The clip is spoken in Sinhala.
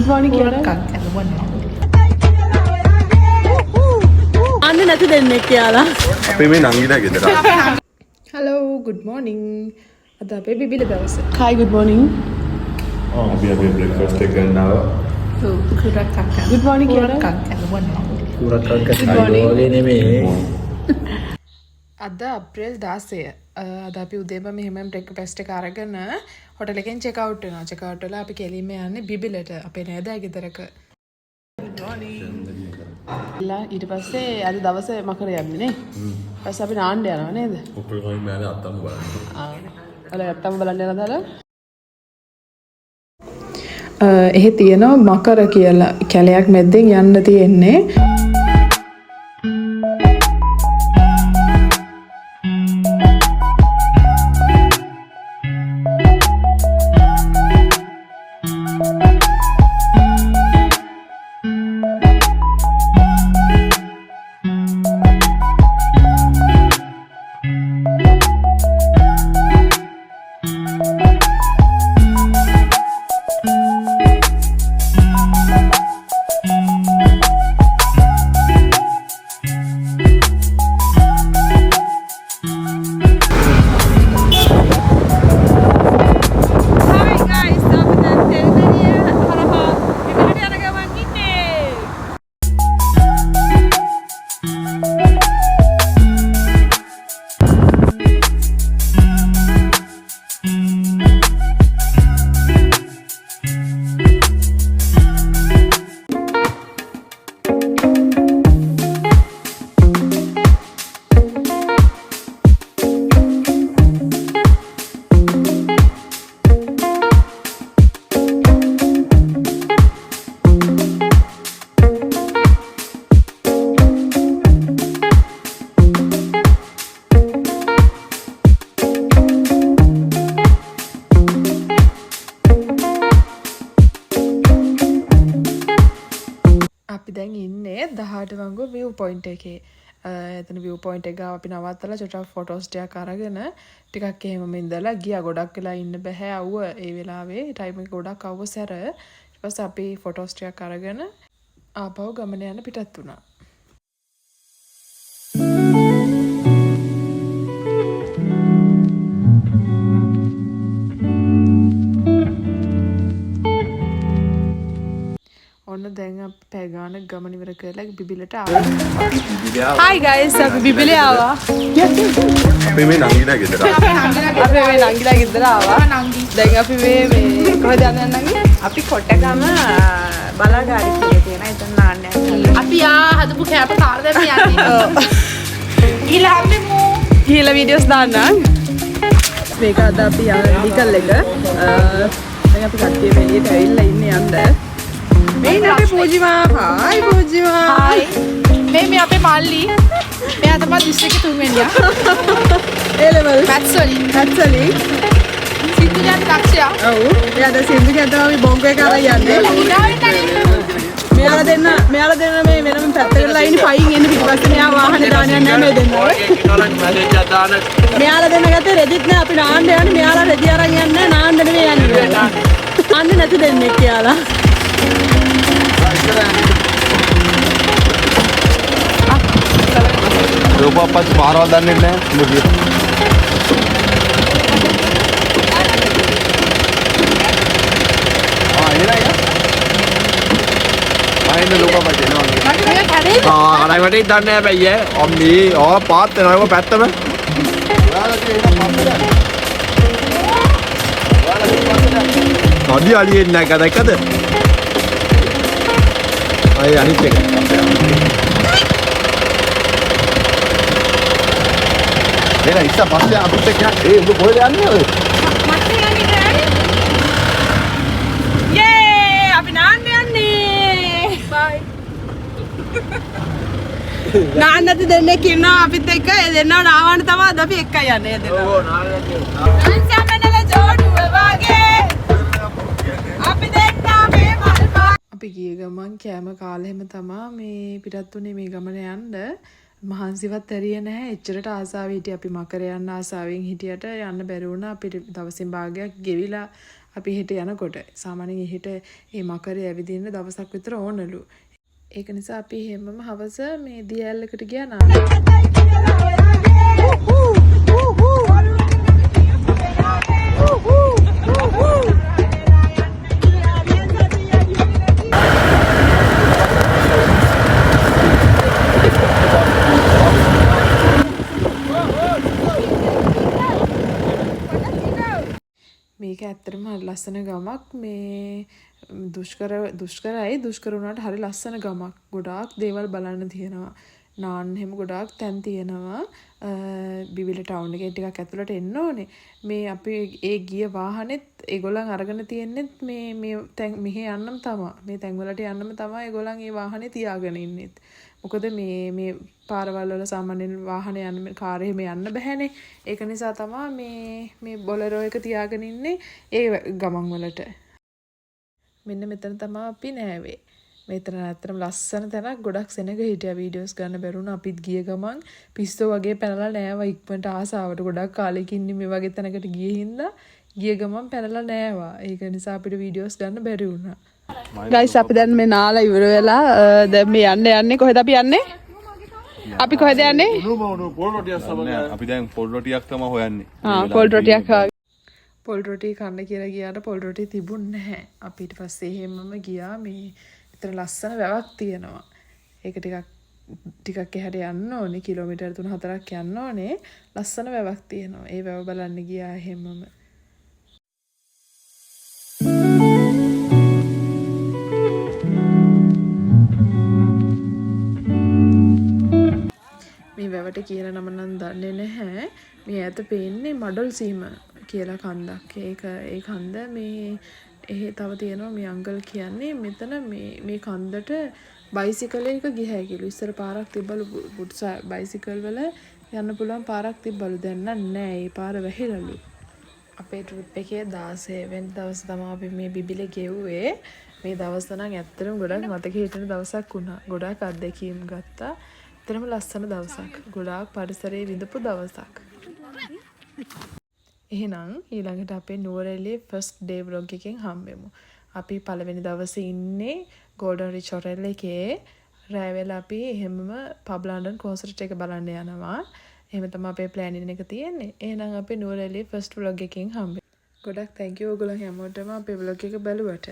Good morning කියලා. අන්න නැති දෙන්නෙක් කියලා. අපේ මේ නංගිලා ගෙදර. Hello, good morning. අද අපේ බිබිල දවස. Hi, good morning. අපි අපේ බ්‍රෙක්ෆාස්ට් එක ගන්න ආවා. Good morning කියලා. වගේ නෙමෙයි. අද අප්‍රේල් 16. අද අපි උදේම මෙහෙම බ්‍රෙක්ෆාස්ට් එක අරගෙන හොටල් එකෙන් චෙක් අවුට් වෙනවා. චෙක් අවුට් වෙලා අපි කෙලින්ම යන්නේ බිබිලට අපේ නෑදෑ ගෙදරක. ඊට පස්සේ අද දවසේ මකර යන්නේ නේ. ඊපස්සේ අපි නාන්න යනවා නේද? ඔක්කොම කොහෙන් මෑලේ අත්තම බලන්න. අර ඇත්තම බලන්න යනද අර? එහෙ තියෙනවා මකර කියලා කැලයක් මැද්දෙන් යන්න තියෙන්නේ. Hi guys, අපි දැන් තෙල්දෙනිය හරහා බිබිලට යන ගමන් ඉන්නේ. අපි දැන් ඉන්නේ 18 වංගුව විව් පොයින්ට් එකේ. එතන විව් පොයින්ට් එක ගාව අපි නවත්තලා චුට්ටක් ෆොටෝස් ටිකක් අරගෙන ටිකක් එහෙමම ඉඳලා ගියා. ගොඩක් වෙලා ඉන්න බැහැ අවුව ඒ වෙලාවේ ටයිම් එක ගොඩක් අවුව සැර. ඊට පස්සේ අපි ෆොටෝස් ටිකක් අරගෙන ආපහු ගමන යන්න පිටත් වුණා. ඔන්න දැන් අපි පැය ගානක් ගමන ඉවර කරලා බිබිලට ආවා. Hi guys, අපි බිබිලේ ආවා. අපේ මේ නංගිලා ගෙදර. අපි මේ නංගිලා ගෙදර ආවා. දැන් අපි මේ මේ කොහෙද යන්නේ නංගි? අපි කොටගම බලාගාරි කියලා තියෙන එතන නාන්න යනවා. අපි ආ හදපු කෑම කාලා දැන් මේ යන්නේ. ගිහලා හම්බෙමු. ගිහලා වීඩියෝස් දාන්නම්. මේක අද අපි යන වෙහිකල් එක. දැන් අපි කට්ටිය එළියට ඇවිල්ලා ඉන්නේ යන්න. මේ ඉන්නේ අපේ පූජිමා. හායි පූජිමා. හායි. මේ මේ අපේ මල්ලි. මෙයා තමයි දිස්ත්‍රික්කේ තුන්වෙනියා. ඒ ලෙවල්. මැත්ස් වලින්. මැත්ස් වලින්. සින්දු ජාති දක්ෂයා. ඔව්. එයා දැන් සින්දු කියන තමයි අපි බොංකෝ එක අරන් යන්නේ. හිනා වෙන්න අනේ. මෙයාලා දෙන්න මේ වෙනම පැත්තකටලා ඉන්නේ පයින් එන්නේ පිටිපස්සේ මෙයා වාහනේ දාන යන්නේ නැහැ මේ දෙන්නව. මෙයාලා දෙන්න ගත්තේ රෙදිත් නෑ අපි නාන්න යන්නේ මෙයාලා රෙදි අරන් යන්නේ නෑ නාන්න නෙමෙයි යන්නේ. නාන්න නැති දෙන්නෙක් කියලා. ලෝකෝ අප්පච්චි පාරවල් දන්නේ නැහැ. උඹ කිය. ආ එනවා එක. ආ එන්න ලෝකෝ අප්පච්චි එනවා. මට කැරේ. ආ කඩයි වටේ දන්නේ නැහැ බයි ඈ. අම්මේ ආ පාත් වෙනවා ඒක පැත්තම. ඔයාලා තියෙන පස්සට යන්න. ඔයාලා තියෙන පස්සට යන්න. නඩි අලියෙක් නැග්ගා දැක්කද? අය අනිත් එක. එන ඉස්සා පස්සේ අපිත් එක්ක යන්න. ඒ උඹ කොහෙද යන්නේ ඔය? මට යන්නේ නෑ. යේ අපි නාන්න යන්නේ. බයි. නාන්න නැති දෙන්නෙක් ඉන්නවා අපිත් එක්ක. ඒ දෙන්නව නාවන්න තමයි අද අපි එක්කයි යන්නේ ඒ දෙන්නව. සමනල ජෝඩුව වගේ. අපි දෙන්නා මේ මල් පා අපි ගිය ගමන් කෑම කාලා එහෙම තමා මේ පිටත් වුණේ මේ ගමන යන්න. මහන්සිවත් ඇරියේ නැහැ. එච්චරට ආසාවෙ හිටියේ. අපි මකර යන්න ආසාවෙන් හිටියට යන්න බැරි වුණා. අපිට දවසින් භාගයක් ගෙවිලා අපි එහෙට යනකොට. සාමාන්‍යයෙන් එහෙට මේ මකරේ ඇවිදින්න දවසක් විතර ඕනලු. ඒක නිසා අපි එහෙමම හවස මේ දිය ඇල්ලකට ගියා නාන්න. මේක ඇත්තටම හරි ලස්සන ගමක්. මේ දුෂ්කර දුෂ්කරයි, දුෂ්කර වුණාට හරි ලස්සන ගමක්. ගොඩාක් දේවල් බලන්න තියෙනවා. නාන්න එහෙම ගොඩාක් තැන් තියෙනවා. බිබිල ටවුන් එකේ ටිකක් ඇතුළට එන්න ඕනේ. මේ අපි ඒ ගිය වාහනේත් ඒගොල්ලන් අරගෙන තියෙන්නෙත් මේ මේ තැන් මෙහෙ යන්නම තමා. මේ තැන් වලට යන්නම තමා ඒගොල්ලන් ඒ වාහනේ තියාගෙන ඉන්නෙත්. මොකද මේ මේ පාරවල් වල සාමාන්‍යයෙන් වාහන යන්න, කාර් එහෙම යන්න බැහැනේ. ඒක නිසා තමා මේ මේ බොලරෝ එක තියාගෙන ඉන්නේ ඒ ගමන් වලට. මෙන්න මෙතන තමා අපි නෑවේ. මෙතන ඇත්තටම ලස්සන තැනක්. ගොඩක් සෙනග හිටියා. වීඩියෝස් ගන්න බැරුණා. අපිත් ගිය ගමන් පිස්සෝ වගේ පැනලා නෑවා ඉක්මනට ආසාවට. ගොඩක් කාලෙකින් මේ වගේ තැනකට ගිය හින්දා ගිය ගමන් පැනලා නෑවා. ඒක නිසා අපිට වීඩියෝස් ගන්න බැරි වුණා. ගයිස්, අපි දැන් මේ නාලා ඉවර වෙලා දැන් මේ යන්න යන්නේ කොහෙද අපි යන්නේ? අපි කොහෙද යන්නේ? පොල් රොටියක් සමග. අපි දැන් පොල් රොටියක් තමයි හොයන්නේ. ආ, පොල් රොටියක් හොයාගෙන. පොල් රොටි කන්න කියලා ගියාට පොල් රොටි තිබුණ නැහැ. අපි ඊට පස්සේ එහෙමම ගියා. මේ එතන ලස්සන වැවක් තියෙනවා. ඒක ටිකක් ටිකක් එහාට යන්න ඕනේ, කිලෝමීටර් 3-4ක් යන්න ඕනේ. ලස්සන වැවක් තියෙනවා. ඒ වැව බලන්න ගියා එහෙමම. මේ වැවට කියන නම නම් දන්නේ නැහැ. මේ ඈත පේන්නේ මඩොල් සීම කියලා කන්දක්. ඒක ඒ කන්ද මේ එහෙ තව තියෙනවා. මේ අංකල් කියන්නේ මෙතන මේ මේ කන්දට බයිසිකල් එක ගිය හැකිලු. ඉස්සර පාරක් තිබ්බලු, බයිසිකල් වල යන්න පුළුවන් පාරක් තිබ්බලු. දැන් නම් නෑ. ඒ පාර වැහිලලු. අපේ ට්‍රිප් එකේ 16 වෙනි දවස තමයි අපි මේ බිබිලේ ගෙව්වේ. මේ දවස නම් ඇත්තටම ගොඩක් මතක හිටින දවසක් වුණා. ගොඩාක් අත්දැකීම් ගත්තා. ඇත්තටම ලස්සන දවසක්. ගොඩාක් පරිසරයේ විඳපු දවසක්. එහෙනම් ඊළඟට අපේ නුවරඑළියේ ෆස්ට් ඩේ ව්ලොග් එකෙන් හම්බෙමු. අපි පළවෙනි දවසේ ඉන්නේ ගෝල්ඩන් රිච් හොටෙල් එකේ. රෑ වෙලා අපි එහෙමම පබ් ලන්ඩන් කොන්සර්ට් එක බලන්න යනවා. එහෙම තමයි අපේ ප්ලෑනින් එක තියෙන්නේ. එහෙනම් අපි නුවරඑළියේ ෆස්ට් ව්ලොග් එකෙන් හම්බෙමු. ගොඩක් thank you ඔයගොල්ලෝ හැමෝටම අපේ ව්ලොග් එක බැලුවට.